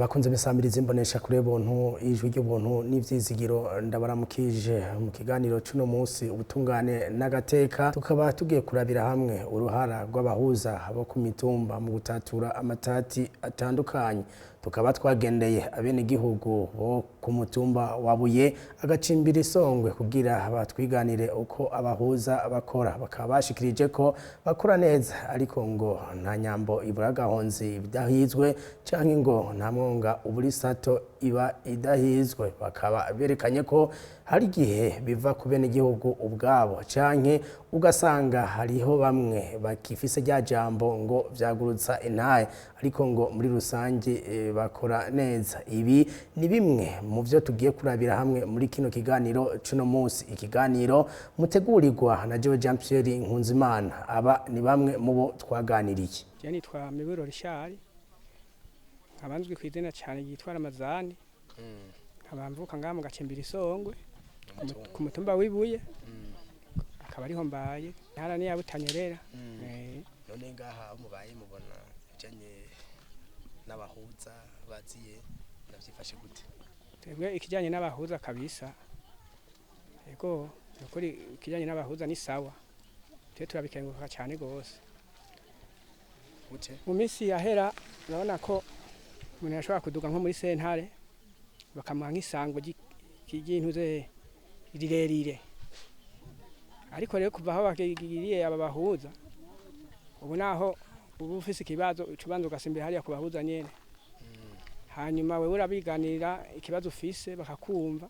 Bakunze misamiriza imbonesha kure buntu, ijwi ry'ubuntu n'ivyizigiro, ndabaramukije mu kiganiro cuno munsi, ubutungane n'agateka. Tukaba tugiye kurabira hamwe uruhara rw'abahuza bo ku mitumba mu gutatura amatati atandukanye. Tukaba twagendeye abenegihugu bo ku mutumba wa Buye, agacimbira Isongwe, kugira batwiganire uko abahuza bakora. Bakaba bashikirije ko bakora neza, ariko ngo nta nyambo ibura agahonzi idahizwe, canke ngo nta mwonga ubura isato iba idahizwe. Bakaba berekanye ko hari igihe biva ku benegihugu ubwabo, canke ugasanga hariho bamwe bakifise rya jambo ngo vyagurutsa intahe, ariko ngo muri rusange bakora neza. Ibi ni bimwe mu vyo tugiye kurabira hamwe muri kino kiganiro cuno munsi, ikiganiro mutegurirwa na jewe Jean Pierre Nkunzimana. Aba ni bamwe mu bo twaganiriye. Je nitwa Miburo Richard, nkaba nzwi ku izina cyane ryitwa Ramazani, nkaba mvuka ngaha mu gacimbiri Isongwe, ku mutumba w'Ibuye, akaba ariho mbaye, ntara niya Butanyerera. None ngaha aho mubaye, mubona ibijanye n'abahuza baziye navyifashe gute? Twebwe ikijyanye n'abahuza kabisa, yego, nukuri ikijyanye n'abahuza ni sawa, twe turabikenguruka cyane gose. Gute? Mu minsi yahera urabona ko umuntu yashobora kuduga nko muri sentare, bakamuha nk'isango ry'intuze rirerire, ariko rero kuva aho bagiriye aba bahuza, ubu naho uba ufise ikibazo, uca ubanza ugasimbira hariya ku bahuza nyene, hanyuma wewe urabiganirira ikibazo ufise bakakumva,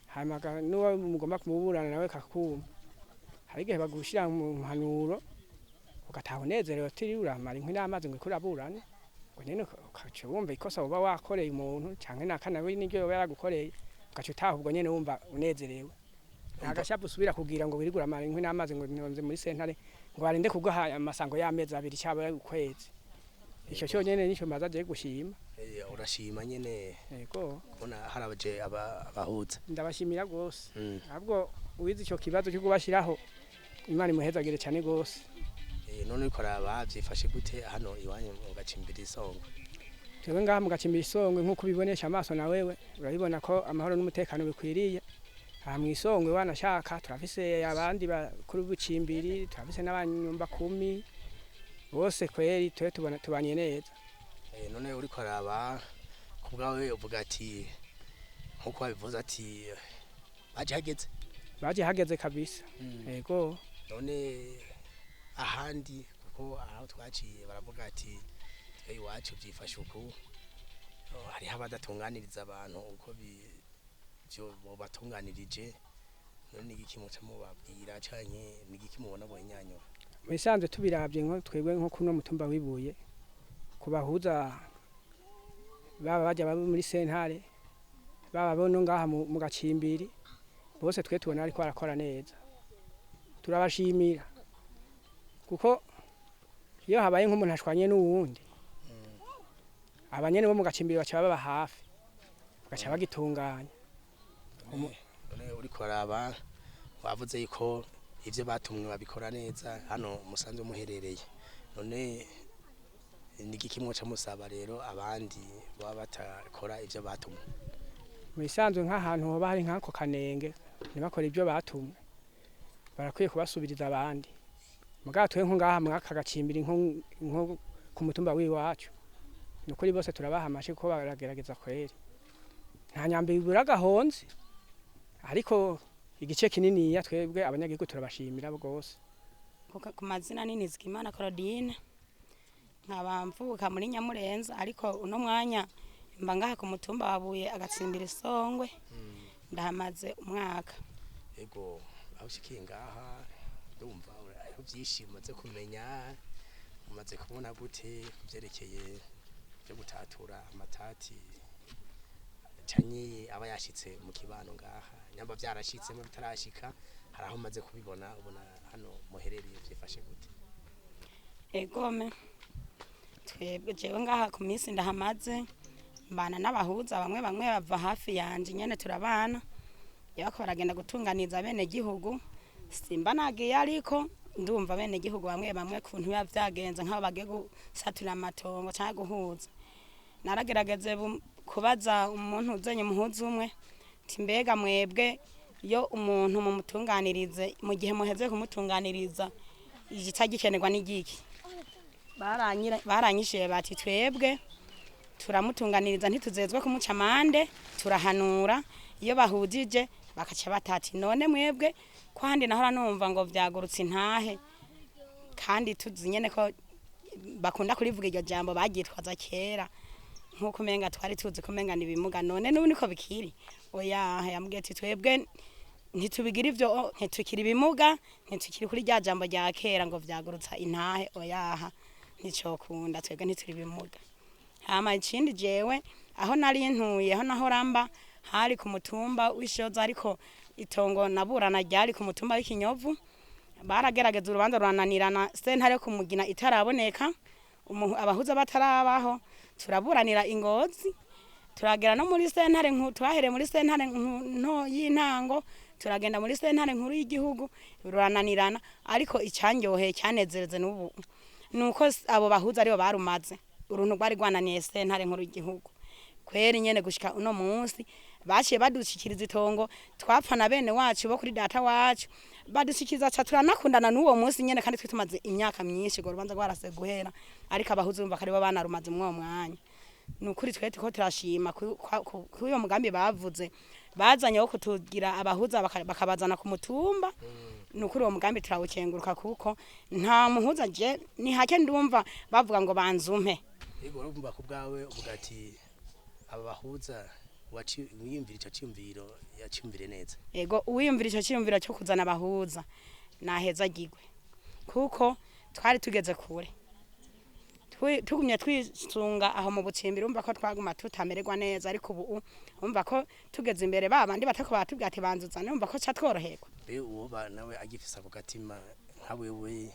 hanyuma n'uwo mugomba kumuburana nawe kakumva. Hari igihe bagushira mu mpanuro ugataha unezerewe, utiriwe uramara inkwi n'amazi ngo uriko uraburane, ngo nyene ukaca wumva ikosa uba wakoreye umuntu canke naka nawe n'iryo yoba yaragukoreye, ugaca utaha ubwo nyene wumva unezerewe, nta gashavu usubira kugira ngo wirigure amara inkwi n'amazi ngo ntonze muri sentare ngo barinde kuguha amasango y'amezi 2 cyangwa ukwezi. Ico cyonyene nico maze agiye gushima. Urashima nyene? Yego. Kubona harabaje abahuza? Ndabashimira rwose. Ahubwo uwize ico kibazo cyo kubashiraho, Imana imuhezagire cyane rwose. None uriko araba vyifashe gute hano iwanyu mu gacimbiri Isongwe? Twebwe ngaha mu gacimbiri Isongwe, nk'uko ubibonesha amaso na wewe urabibona ko amahoro n'umutekano bikwiriye aha mu Isongwe. Wanashaka turafise abandi bakuru b'ubucimbiri, turafise n'abanyumba kumi, bose kweri twe tubona tubanye neza. None uriko araba ku bwawe, uvuga ati nkuko babivuze ati baje hageze? Baje hageze kabisa, yego. None ahandi, kuko aho twaciye baravuga ati twe iwacu byifashe uku, oh, hariho abadatunganiriza abantu uko byo batunganirije, none ni igiki muca mubabwira, canke ni igiki mubona bohinyanyura? Mu bisanzwe tubiravye, nko twebwe nko kuno mutumba w'Ibuye, kubahuza baba bajya baba muri sentare, baba bono ngaha mu gacimbiri, bose twe tubona ariko barakora neza, turabashimira, kuko iyo habaye nk'umuntu ashwanye n'uwundi, abanyene bo mu gacimbiri baca baba hafi, bagaca bagitunganya. None uriko araba, wavuze yuko ivyo batumwe babikora neza hano musanzwe muherereye, none ni igiki mwoca musaba rero abandi baba batakora ivyo batumwe? Mu bisanzwe nk'ahantu hoba hari nk'ako kanenge, ntibakore ibyo batumwe, barakwiye kubasubiriza abandi. Mugabo twe nko ngaha mw'aka gacimbiri, nko ku mutumba w'iwacu, ni ukuri bose turabaha amashi kuko baragerageza kweri. Nta nyambo ibura agahonzi, ariko igice kininiya twebwe abanyagihugu turabashimira rwose. Ku mazina ni Nizigimana Claudine, nkaba mvuka muri Nyamurenza, ariko uno mwanya mba ngaha ku mutumba wa Buye, agatsimbira Isongwe, ndahamaze umwaka. Ego, aho ushikiye ngaha, ndumva hariho byinshi umaze kumenya. Umaze kubona gute ku vyerekeye byo gutatura amatati canke aba yashitse mu kibano ngaha? Nyamba vyarashitse mu bitarashika, hari aho umaze kubibona? Ubona hano muherereye vyifashe gute? Egome, twebwe jewe ngaha ku minsi ndahamaze, mbana n'abahuza bamwe bamwe bava hafi yanje nyene, turabana. Iyo bariko baragenda gutunganiza bene gihugu, simba nagiye, ariko ndumva bene gihugu bamwe bamwe kuntu biba vyagenze, nk'aho bagiye gusatura amatongo canke guhuza. Naragerageze kubaza umuntu uzanye umuhuza umwe nti mbega mwebwe iyo umuntu mumutunganirize, mu gihe muheze kumutunganiriza igitagikenerwa n'igiki? Baranyishuye bati twebwe turamutunganiriza, ntituzezwe kumuca amande, turahanura iyo bahujije bakaca batati. None mwebwe ko handi nahora numva ngo vyagurutse intahe, kandi tuzi nyene ko bakunda kurivuga iryo jambo baryitwaza kera, nk'uko umenga twari tuzi ko umenga ni ibimuga, none n'ubu niko bikiri? Oya, yambwiye ati twebwe ntitubigira ivyo, ntitukiri ibimuga, ntitukiri kuri rya jambo rya kera ngo vyagurutsa intahe. Oyaha, nticokunda, twebwe ntituri ibimuga. Hama ikindi, jewe aho nari ntuye, aho nahora mba hari ku mutumba w'Ishoza, ariko itongo naburana ryari ku mutumba w'Ikinyovu. Baragerageza urubanza rurananirana, sentare yo kumugina itaraboneka, abahuza batarabaho, turaburanira Ingozi, turagera no muri sentare nkuru. Twahereye muri sentare nto y'intango, turagenda muri sentare nkuru y'igihugu, rurananirana. Ariko icyanyoheye, cyanezereze n'ubu, nuko abo bahuza aribo barumaze uruntu rwari rwananiye sentare nkuru y'igihugu. Kweri nyene gushika uno munsi baciye badushikiriza itongo twapfa na bene wacu bo kuri data wacu, badushikiriza ca turanakundana n'uwo munsi nyene, kandi twe tumaze imyaka myinshi urwo rubanza rwarase guhera, ariko abahuza bumva ko aribo banarumaze mw'uwo mwanya. Ni ukuri twe turiko turashima kuri uyo mugambi bavuze bazanye wo kutugira abahuza bakabazana ku mutumba. Ni ukuri uwo mugambi turawukenguruka, kuko nta muhuza je ni hake ndumva bavuga ngo banzumpe. Yego, urumva ku bwawe uvuga ati aba bahuza wiyumvira ico ciyumviro yaciyumvire neza. Ego, uwiyumvira ico ciyumviro cyo kuzana abahuza naheza agigwe, kuko twari tugeze kure. Tugumye twisunga aho mu bucimbiri, urumva ko twaguma tutamererwa neza, ariko ubu urumva ko tugeze imbere, ba bandi batako batubwira ati banzuzane, urumva ko ca tworoherwa. Mbe uwoba nawe agifise ako gatima nka wewe,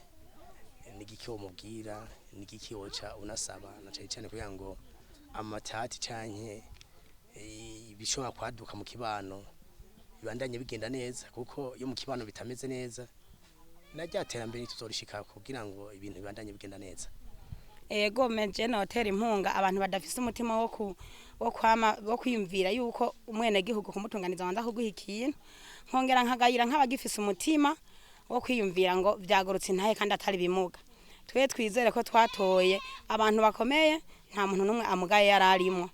nigiki womubwira, nigiki woca unasaba, na cane cane kugira ngo amatati canke ibishobora kwaduka mu kibano bibandanye bigenda neza? Kuko iyo mu kibano bitameze neza, na rya terambere ntituzorishika kugira ngo ibintu bibandanye bigenda neza. Ego, meje notera impunga abantu badafise umutima wo kwama wo kwiyumvira yuko umwenegihugu kumutunganiza wanza kuguha ikintu, nkongera nkagayira nk'abagifise umutima wo kwiyumvira ngo vyagurutse intahe kandi atari bimuga. Twe twizere ko twatoye abantu bakomeye, nta muntu n'umwe amugaye yari arimwo.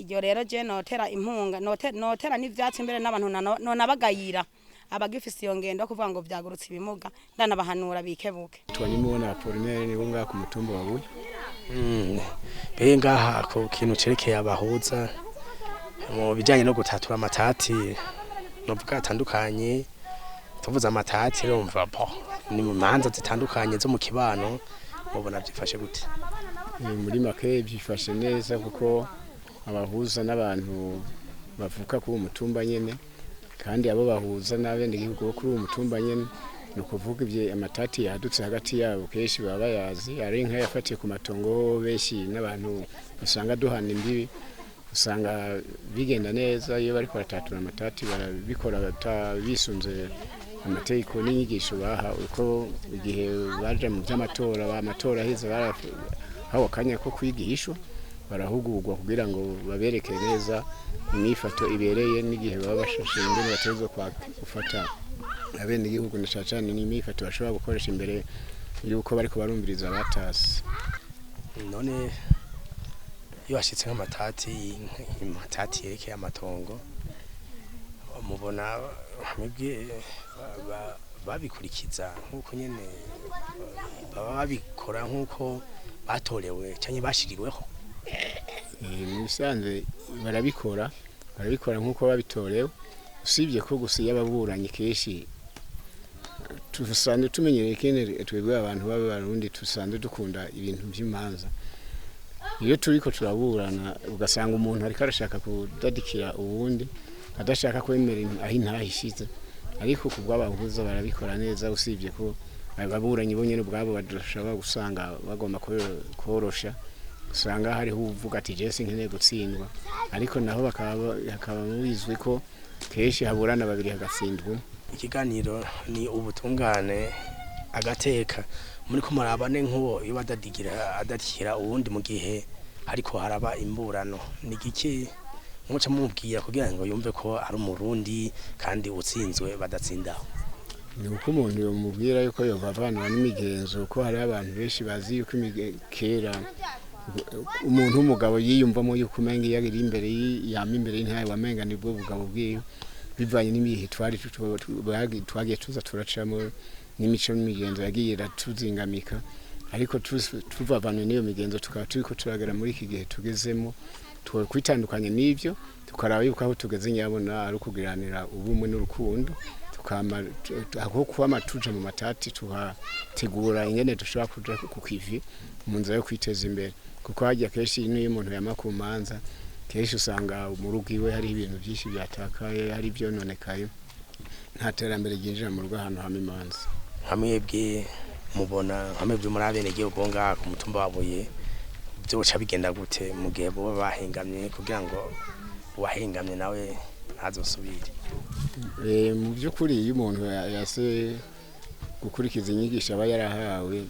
Iryo rero je notera impunga, notera n'ivyatsi mbere n'abantu nonabagayira abagifise iyo ngendo yo kuvuga ngo vyagurutse ibimuga, ndanabahanura bikebuke. Twanimubona Apollinaire, nibo ngaha ku mutumba wa Buye. Mbe ngaha ku kintu cerekeye abahuza mu bijanye no gutatura amatati novuga atandukanye, tuvuze amatati urumva bo ni mu manza zitandukanye zo mu kibano, mubona byifashe gute? Muri make byifashe neza, kuko abahuza n'abantu bavuka kuri uwo mutumba nyene, kandi abo bahuza n'abenegihugu bo kuri uwo mutumba nyene. Ni ukuvuga ibyo amatati yadutse hagati yabo kenshi baba bayazi, ari nk'ayafatiye ku matongo, benshi n'abantu usanga duhana imbibi. Usanga bigenda neza iyo bariko baratatura amatati, barabikora bisunze amategeko n'inyigisho baha, uko igihe baja mu by'amatora, amatora aheze barahawe akanya ko kwigishwa, barahugurwa kugira ngo babereke neza imyifato ibereye n'igihe baba bashashe, ingene bategerezwa gufata abenegihugu, na cane cane n'imyifato bashobora gukoresha imbere yuko bariko barumviriza abatasi. None iyo hashitse nk'amatati, amatati yerekeye amatongo, mubona mwebwe babikurikiza nk'uko nyene baba babikora, nk'uko batorewe canke bashiriweho? Mu bisanzwe barabikora nk'uko babitorewe, usibye ko gusa iyo ababuranyi kenshi tusanzwe tumenyereye kene twebwe abantu b'Abarundi tusanzwe dukunda ibintu by'imanza. Iyo turiko turaburana ugasanga umuntu ariko arashaka kudadikira uwundi, adashaka kwemera aho intahe ishize, ariko ku bw'abahuza barabikora neza, usibye ko ababuranyi bo nyene ubwabo badashobora gusanga bagomba korosha, usanga hariho uvuga ati jesi nkeneye gutsindwa, ariko naho bakaba bizwi ko kenshi haburana babiri hagatsindwa umwe. Ikiganiro ni ubutungane agateka. Muri ko muraba ne nk'uwo iyo badadigira adadikira uwundi mu gihe Hariko haraba imburano, ni igiki muca mumubwira kugira ngo yumve ko ari umurundi kandi utsinzwe badatsindaho? Ni uko umuntu yomubwira yuko yobavanura n'imigenzo, kuko hariho abantu benshi bazi yuko kera umuntu w'umugabo yiyumvamo yuko umenga iyo ari imbere yama imbere y'intahe wamenga nibwo bugabo bwiwe, bivanye n'imihe twari twagiye tuza turacamo n'imico n'imigenzo yagiye iratuzingamika. Ariko tuvavanwe n'iyo migenzo, tukaba turiko turagera muri iki gihe tugezemo, kwitandukanya n'ivyo, tukaraba yuko aho tugeze nyabona ari ukugiranira ubumwe n'urukundo, tukama aho kwama tuja mu matati, tuhategura ingene dushobora kuja ku kivi mu nzira yo kwiteza imbere. Kuko harya kenshi n'iyo umuntu yama ku manza, kenshi usanga mu rugo iwe hariho ibintu byinshi byatakaye, hari ivyononekaye, nta terambere ryinjira mu rugo ahantu hama imanza. Nka mwebwe mubona, nka mwebwe muri abenegihugu bo ngaha ku mutumba wa Buye, byoca bigenda gute mu gihe boba bahengamye, kugira ngo uwahengamye nawe ntazosubire? Mu by'ukuri iyo umuntu yase gukurikiza inyigisho aba yarahawe,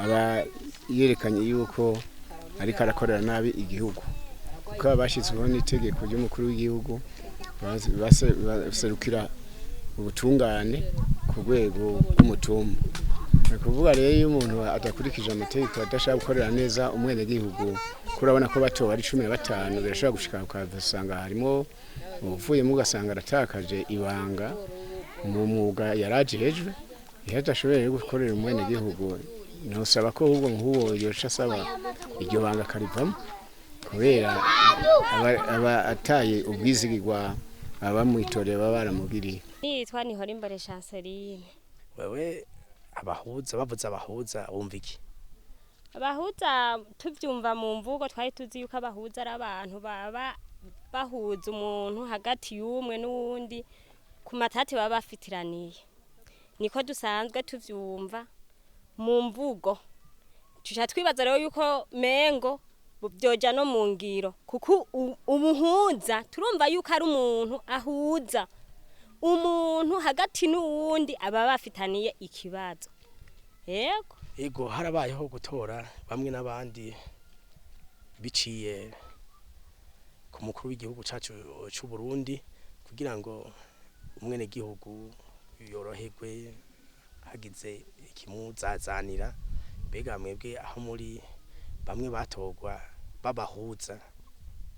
aba yerekanye yuko ariko arakorera nabi igihugu, kuko abashyizweho n'itegeko ry'umukuru w'igihugu baserukira ubutungane ku rwego rw'umutumba. Ni ukuvuga rero iyo umuntu adakurikije amategeko, adashaka gukorera neza umwenegihugu, kuko urabona ko batowe ari 15, birashobora gushika ugasanga harimo uvuyemo, ugasanga aratakaje ibanga mu mwuga yarajejwe. Iyo adashoboye rero gukorera umwenegihugu, ntusaba ko ahubwo nk'uwo yoca asaba iryo banga akarivamo, kubera aba ataye ubwizigirwa abamwitoreye baba baramugiriye. Nitwa Nihorimbere Chanceline. Wewe abahuza, bavuze abahuza wumva iki? Abahuza tuvyumva mu mvugo, twari tuzi yuko abahuza ari abantu baba bahuza umuntu hagati y'umwe n'uwundi ku matati baba bafitiraniye, niko dusanzwe tuvyumva mu mvugo. Tuca twibaza rero yuko mengo byoja no mu ngiro, kuko umuhuza turumva yuko ari umuntu ahuza umuntu hagati n'uwundi aba bafitaniye ikibazo, yego. Ego, harabayeho gutora bamwe n'abandi biciye ku mukuru w'igihugu cacu c'u Burundi, kugira ngo umwenegihugu yoroherwe hagize ikimuzazanira. Mbega mwebwe aho muri, bamwe batorwa babahuza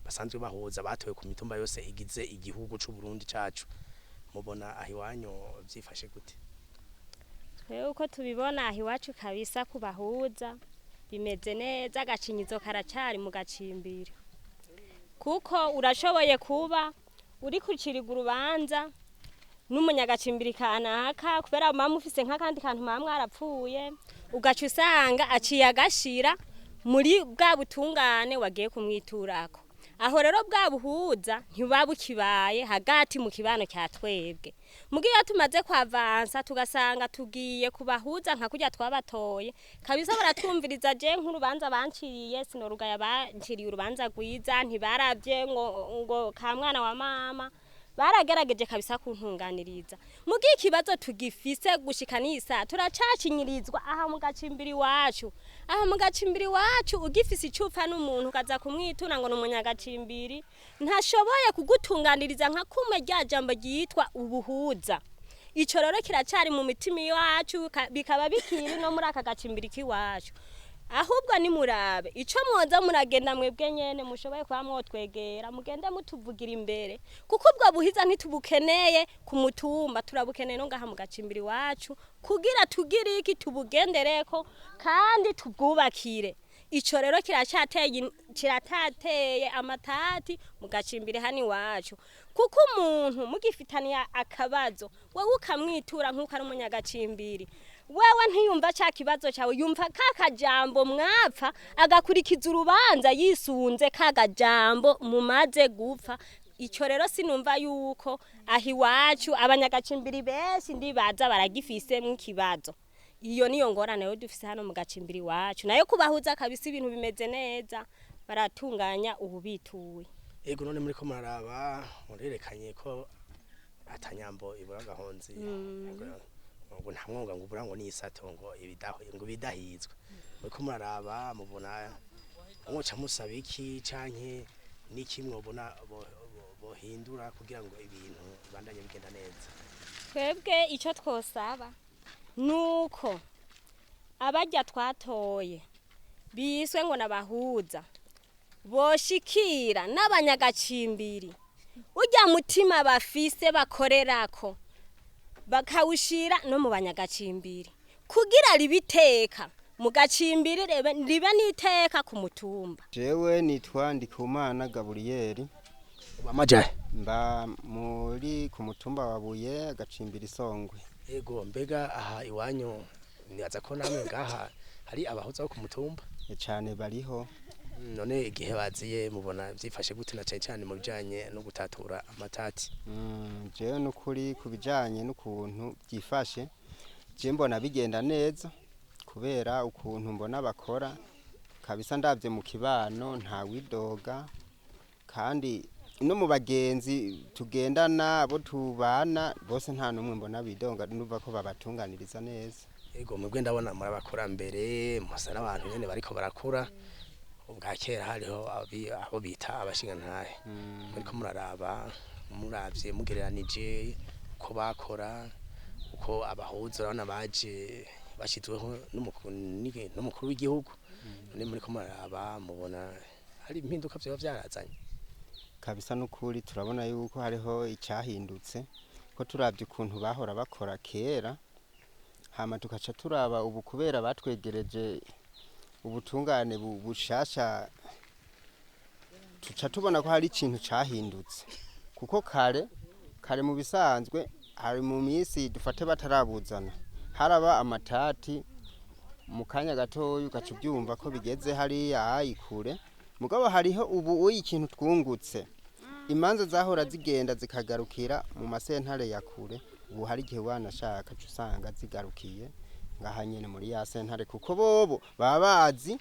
basanzwe bahuza batowe ku mitumba yose igize igihugu c'u Burundi cacu, mubona aho iwanyu vyifashe gute? Twebwe uko tubibona aho iwacu kabisa, kubahuza bimeze neza, agacinyizo karacari mu gacimbiri, kuko urashoboye kuba uri kuciriga urubanza n'umunyagacimbiri kanaka, kubera mama ufise nk'akandi kantu mama mwarapfuye, ugaca usanga aciye agashira muri bwa butungane wagiye kumwiturako. Aho rero bwa buhuza ntibuba bukibaye hagati mu kibano cya twebwe. Mugihe iyo tumaze kwavansa tugasanga tugiye kubahuza nka kurya twabatoye kabisa, baratwumviriza. Je nk'urubanza banciriye, sinorugaya, banciriye urubanza rwiza, ntibaravye ngo ka mwana wa mama, baragerageje kabisa kuntunganiriza. Mugihe ikibazo tugifise gushika n'isa turacacinyirizwa aha mu gacimbiri iwacu. Aha mu gacimbiri iwacu ugifise icupfa n'umuntu ukaza kumwitura ngo ni umunyagacimbiri, ntashoboye kugutunganiriza nka kumwe rya jambo ryitwa ubuhuza. Ico rero kiracari mu mitima iwacu, bikaba bikiri no muri aka gacimbiri k'iwacu. Ahubwo nimurabe ico mwoza muragenda mwebwe nyene mushoboye kuba mwotwegera, mugende mutuvugira imbere, kuko ubwo buhiza ntitubukeneye ku mutumba, turabukeneye no ngaha mu gacimbiri iwacu, kugira tugire iki, tubugendereko kandi tubwubakire. Ico rero kiratateye amatati mu gacimbiri hano iwacu, kuko umuntu mugifitaniye akabazo, wewe ukamwitura nk'uko ari umunyagacimbiri, wewe ntiyumva ca kibazo cawe, yumva ka kajambo mwapfa, agakurikiza urubanza yisunze ka kajambo mumaze gupfa. Ico rero sinumva yuko aho iwacu abanyagacimbiri benshi ndibaza baragifise mw'ikibazo. Iyo niyo ngorane rero dufise hano mu gacimbiri iwacu. Nayo kubahuza kabisa ibintu bimeze neza, baratunganya ububituye. Ego, none muriko muraraba, murerekanye ko atanyambo ibura gahonzi, ngo nta mwonga ngo ubura ngo nisato ngo ibidaho ngo bidahizwe. Muriko muraraba mubona Mwoca musaba iki canke niki mwobona bohindura kugira ngo ibintu bibandanye bigenda neza? Twebwe icyo twosaba nuko abajya twatoye biswe ngo nabahuza boshikira n'abanyagacimbiri, ujya mutima bafise bakorerako bakawushira no mu banyagacimbiri, kugira ribiteka mu gacimbiri, ribe n'iteka ku mutumba. Jewe nitwa Ndikumana Gaburiyeri. Amajahe? Mba muri ku mutumba wa Buye, agacimbiri Isongwe. Yego, mbega aha iwanyu nibaza ko namwe ngaha hari abahuza bo ku mutumba? Cane, bariho. None igihe baziye mubona vyifashe gute, na cane cane mu bijanye no gutatura amatati? Jewe nukuri ku bijanye n'ukuntu byifashe, je mbona bigenda neza, kubera ukuntu mbona bakora kabisa, ndavye mu kibano nta widoga, kandi no mu bagenzi tugendana, abo tubana bose, nta n'umwe mbona bidoga. Numva ko babatunganiriza neza. Yego, mwebwe ndabona muri abakurambere, musa n'abantu nyene bariko barakura. Ubwa kera hariho abo bita abashingantahe. Muriko muraraba, muravye mugereranije uko bakora, uko abahuza urabona baje bashizweho n'umukuru w'igihugu, none muriko muraraba mubona hari impinduka vyoba vyarazanye? Kabisa, n'ukuri turabona yuko hariho icyahindutse, ko turavye ukuntu bahora bakora kera, hama tukaca turaba ubu, kubera batwegereje ubutungane bushasha, tuca tubona ko hari ikintu cahindutse. Kuko kare kare, mu bisanzwe, hari mu minsi dufate batarabuzana, haraba amatati mu kanya gatoya ugaca ubyumva ko bigeze hariya ayi kure. Mugabo hariho ubu uyi ikintu twungutse: imanza zahora zigenda zikagarukira mu masentare ya kure, ubu hari igihe wanashaka uca usanga zigarukiye ngaha nyene muri ya sentare, kuko bobo baba bazi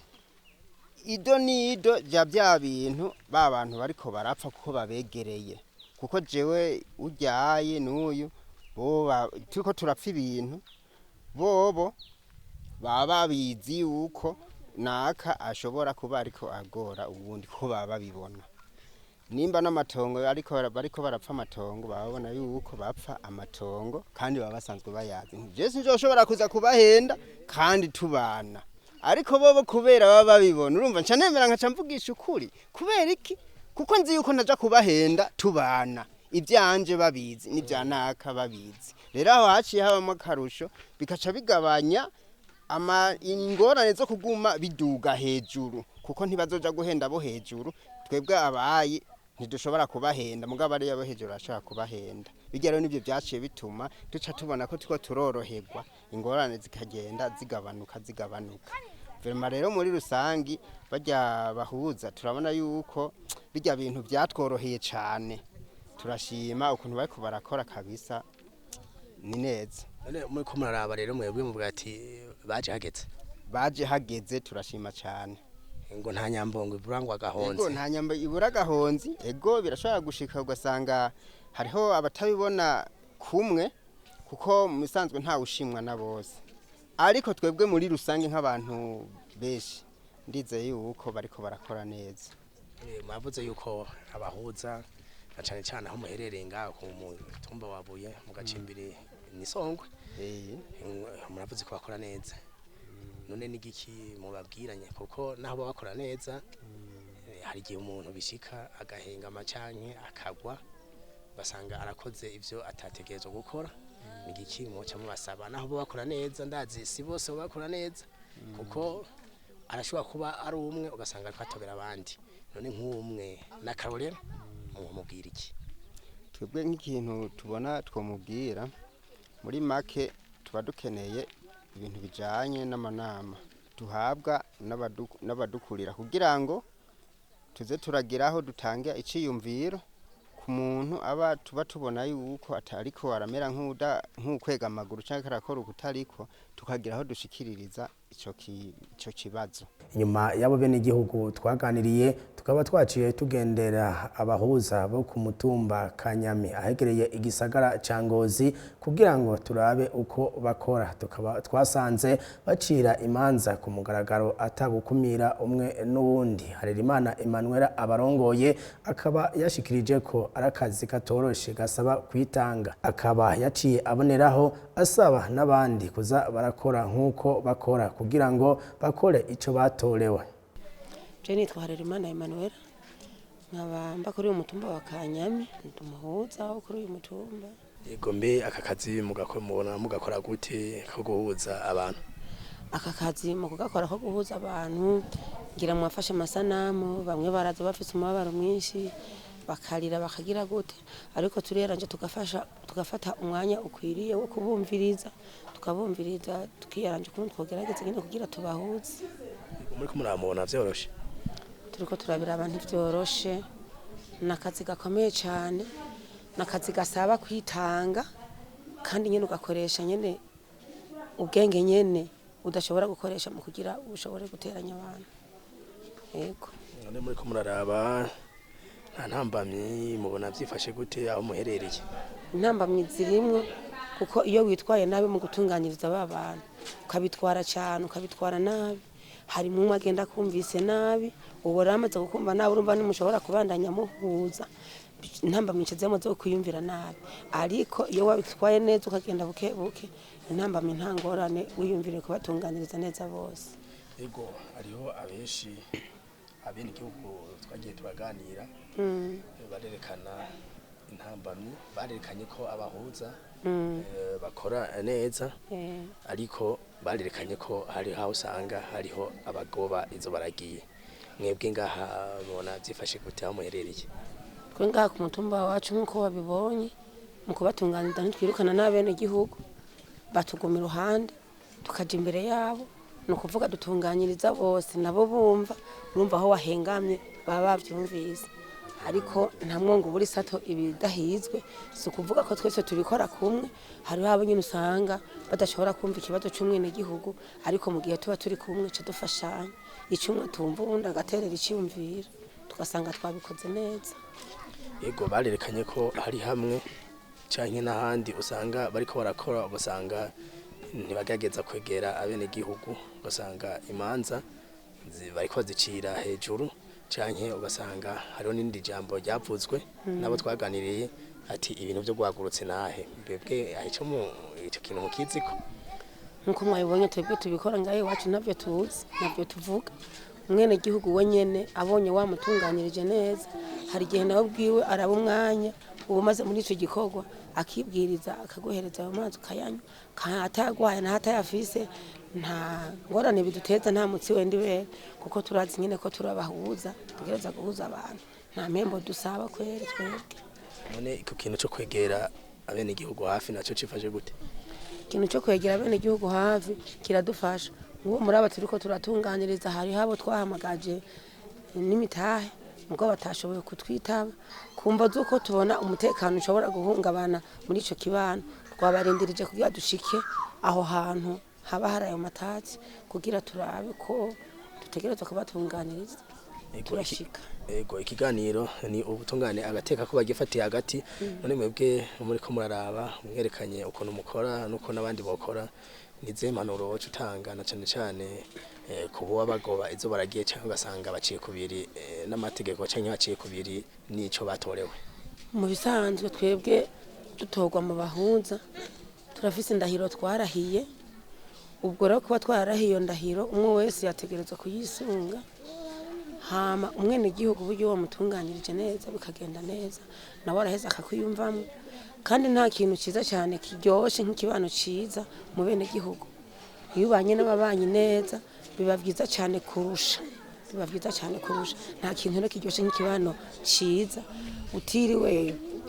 ido n'ido rya bya bintu ba bantu bariko barapfa, kuko babegereye. Kuko jewe uryaye n'uyu bo turiko turapfa ibintu, bobo baba babizi yuko naka ashobora kuba ariko agora uwundi, kuko baba babibona. Nimba n'amatongo ariko bariko barapfa amatongo, baba babona yuko bapfa amatongo, kandi baba basanzwe bayazi. Je sinzoshobora kuza kubahenda kandi tubana, ariko bobo kubera baba babibona, urumva nca nemera nkaca mvugisha ukuri. Kubera iki? Kuko nzi yuko ntaja kubahenda tubana, ivyanje babizi n'ivya naka babizi. Rero aho haciye habamo akarusho, bikaca bigabanya ama ingorane zo kuguma biduga hejuru, kuko ntibazoja guhenda bo hejuru. Twebwe abayi ntidushobora kubahenda, mugabo ariyo abo hejuru arashobora kubahenda. Bijya rero nibyo byaciye bituma duca tubona ko turiko turoroherwa, ingorane zikagenda zigabanuka zigabanuka. Vraiment rero, muri rusangi barya bahuza turabona yuko bijya bintu byatworoheye cane. Turashima ukuntu bariko barakora, kabisa ni neza. None muriko muraraba rero, mwebwe muvuga ati baje hageze? Baje hageze, turashima cane. Ngo nta nyambongo ibura ngo Ego. agahonze. Nta nyamba ibura agahonzi. Ego, birashobora gushika ugasanga hariho abatabibona kumwe, kuko mu bisanzwe ntawe ushimwa na bose. Ariko twebwe muri rusange nk'abantu benshi, ndizeye yuko bariko barakora neza. Mwavuze yuko abahuza, na cane cane aho muherereye ngaho ku mutumba wa Buye mu gacimbiri n'Isongwe, muravuze ko bakora neza. None n'igiki mubabwiranye? Kuko naho baba bakora neza, hari igihe umuntu bishika agahengama canke akagwa, ugasanga arakoze ivyo atategerezwa gukora. N'igiki muca mubasaba naho baba bakora neza? Ndazi si bose baba bakora neza, kuko arashobora kuba ari umwe ugasanga ariko atobera abandi. None nk'umwe n'akarorero, mumubwira iki? Twebwe nk'ikintu tubona twamubwira muri make, tuba dukeneye ibintu bijanye n'amanama duhabwa n'abadukurira, kugira ngo tuze turagiraho dutange iciyumviro ku muntu aba tuba tubona yuko atariko aramera nk'uda nk'ukwega amaguru canke arakora ukutariko, tukagira aho dushikiririza ico kibazo. Inyuma y'abo bene igihugu twaganiriye. Tukaba twaciye tugendera abahuza bo ku mutumba Kanyami ahegereye igisagara ca Ngozi kugira ngo turabe uko bakora. Tukaba twasanze bacira imanza ku mugaragaro atagukumira umwe n'uwundi. Harerimana Emmanuel abarongoye akaba yashikirije ko ari akazi katoroshe gasaba kwitanga, akaba yaciye aboneraho asaba n'abandi kuza barakora nk'uko bakora kugira ngo bakore ico batorewe. Je nitwa Harerimana Emmanuel, nkaba mba kuri uyu mutumba wa Kanyami, ndi umuhuza wo kuri uyu mutumba. Yego, mbe aka kazi mugakora mubona mugakora gute ko guhuza abantu? Aka kazi mu kugakora ko guhuza abantu, ngira mwafashe amasanamu, bamwe baraza bafise umubabaro mwinshi, bakarira bakagira gute, ariko tureranje tugafasha, tugafata umwanya ukwiriye wo kubumviriza, tukabumviriza, tukiyaranje ukuntu twogerageza nyine kugira tubahuze. Muriko muramubona vyoroshe? Turiko turabira abantu vyoroshe, ni akazi gakomeye cyane, ni akazi gasaba kwitanga kandi nyine ugakoresha nyine ubwenge nyene udashobora gukoresha mu kugira ushobore guteranya abantu. Yego. None muriko muraraba nta ntambamyi mubona, vyifashe gute aho muherereye? Intambamyi zirimwo, kuko iyo witwaye nabi mu gutunganyiriza ba bantu, ukabitwara cyane, ukabitwara nabi, harimo umwe agenda kumvise nabi, ubu rero amaze kukumva nabi, urumva ntimushobora kubandanya muhuza. Intambamyi zirimo zo kwiyumvira nabi, ariko iyo wabitwaye neza ukagenda buke buke, intambamyi nta ngorane, wiyumvire kubatunganiriza neza bose. Yego, hariho abenshi abenegihugu twagiye turaganira barerekana intambamyi, barerekanye ko abahuza bakora neza, ariko barerekanye ko hari aho usanga hariho abagoba izo baragiye. Mwebwe ngaha mubona vyifashe gute aho muherereye? Twe ngaha ku mutumba wacu, nk'uko wabibonye, mu kubatunganiriza ntitwirukana n'abenegihugu, batuguma iruhande tukaja imbere yabo. Ni ukuvuga dutunganyiriza bose, nabo bumva, urumva aho wahengamye baba bavyumvise, ariko nta mwongo ubura isato ibidahizwe. Si ukuvuga ko twese tubikora kumwe, hariho abo nyine usanga badashobora kumva ikibazo c'umwenegihugu, ariko mu gihe tuba turi kumwe ca dufashanya, ico umwe tumva uwundi agaterera iciyumviro, tugasanga twabikoze neza. Yego, barerekanye ko hari hamwe canke n'ahandi usanga bariko barakora, ugasanga ntibagerageza kwegera abenegihugu, ugasanga imanza bariko bazicira hejuru, canke ugasanga hariho n'irindi jambo ryavuzwe nabo twaganiriye ati ibintu vyo guhagurutse nahe. Mbebwe ico mu ico kintu mukiziko? Nkuko mwabibonye, twebwe tubikora ngaho iwacu ntabyo tuzi, ntabyo tuvuga. Umwenegihugu we nyene abonye wamutunganyirije neza, hari igihe nawe ubwiwe araba umwanya uba umaze muri ico gikorwa, akibwiriza akaguhereza ayo mazi ukayanywa, kandi atayagwaye naho atayafise, nta ngorane biduteza, nta mutsi wenda ibere, kuko turazi nyene ko turabahuza, tugereza guhuza abantu, nta mpembo dusaba kweri twebwe. None iko kintu co kwegera abenegihugu hafi naco cifashe gute? Ikintu cyo kwegera abenegihugu hafi kiradufasha. Nk'ubu muri aba turiko turatunganiriza hariho abo twahamagaje n'imitahe, mugo batashoboye kutwitaba kumva z'uko tubona umutekano ushobora guhungabana muri ico kibano. Twabarindirije kugira dushike aho hantu haba hari ayo matatsi kugira turabe ko dutegerezwa kubatunganiriza. Turashika. Ego, ikiganiro ni ubutungane agateka ko bagifatiye hagati. None mwebwe muriko muraraba mwerekanye ukuntu mukora nuko n'abandi bokora, nize mpanuro woca utanga na cane cane ku boba bagoba izo baragiye, canke ugasanga baciye kubiri n'amategeko, canke baciye kubiri n'ico batorewe? Mu bisanzwe twebwe dutorwa mu bahuza turafise indahiro twarahiye. Ubwo rero kuba twararahiye iyo ndahiro, umwe wese yategerezwa kuyisunga. Hama umwenegihugu uburyo wamutunganyirije neza bikagenda neza, nawe araheza akakwiyumvamo. Kandi nta kintu cyiza cyane kiryoshe nk'ikibano cyiza mu benegihugu. Iyo ubanye n'ababanyi neza biba byiza cyane kurusha, biba byiza cyane kurusha. Nta kintu rero kiryoshe nk'ikibano cyiza, utiriwe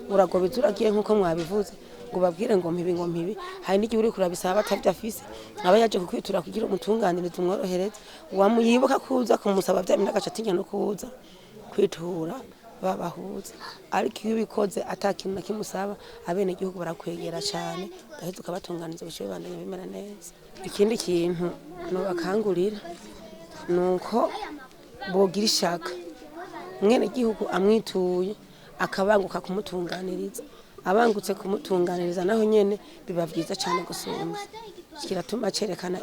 uragobeza uragiye nk'uko mwabivuze ngo babwire ngo mpibi ngo mpibi. Hari n'igihe uri kurabisaba atabyo afise, aba yaje kukwitura kugira umutunganirize umworohereze, wamuyibuka kuza kumusaba bya bindi agaca atinya no kuza kwitura babahuza. Ariko iyo ubikoze ata kintu na kimwe usaba, abenegihugu barakwegera cyane, ugaheza ukabatunganiriza bice bibandanya bimera neza. Ikindi kintu nobakangurira ni uko bogira ishaka. Umwenegihugu amwituye akabanguka kumutunganiriza, abangutse kumutunganiriza naho nyene biba vyiza cane gusumba. Kiratuma cerekana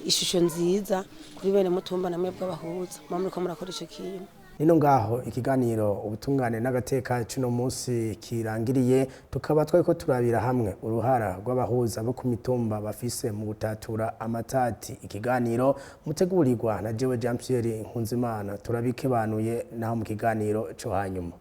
ishusho nziza kuri bene mutumba namwe bw'abahuza muba muriko murakora ico kintu. Nino ngaho ikiganiro ubutungane n'agateka cuno munsi kirangiriye, tukaba twariko turabira hamwe uruhara rw'abahuza bo ku mitumba bafise mu gutatura amatati. Ikiganiro mutegurirwa na jewe Jean Pierre Nkunzimana. Turabikebanuye naho mu kiganiro co hanyuma.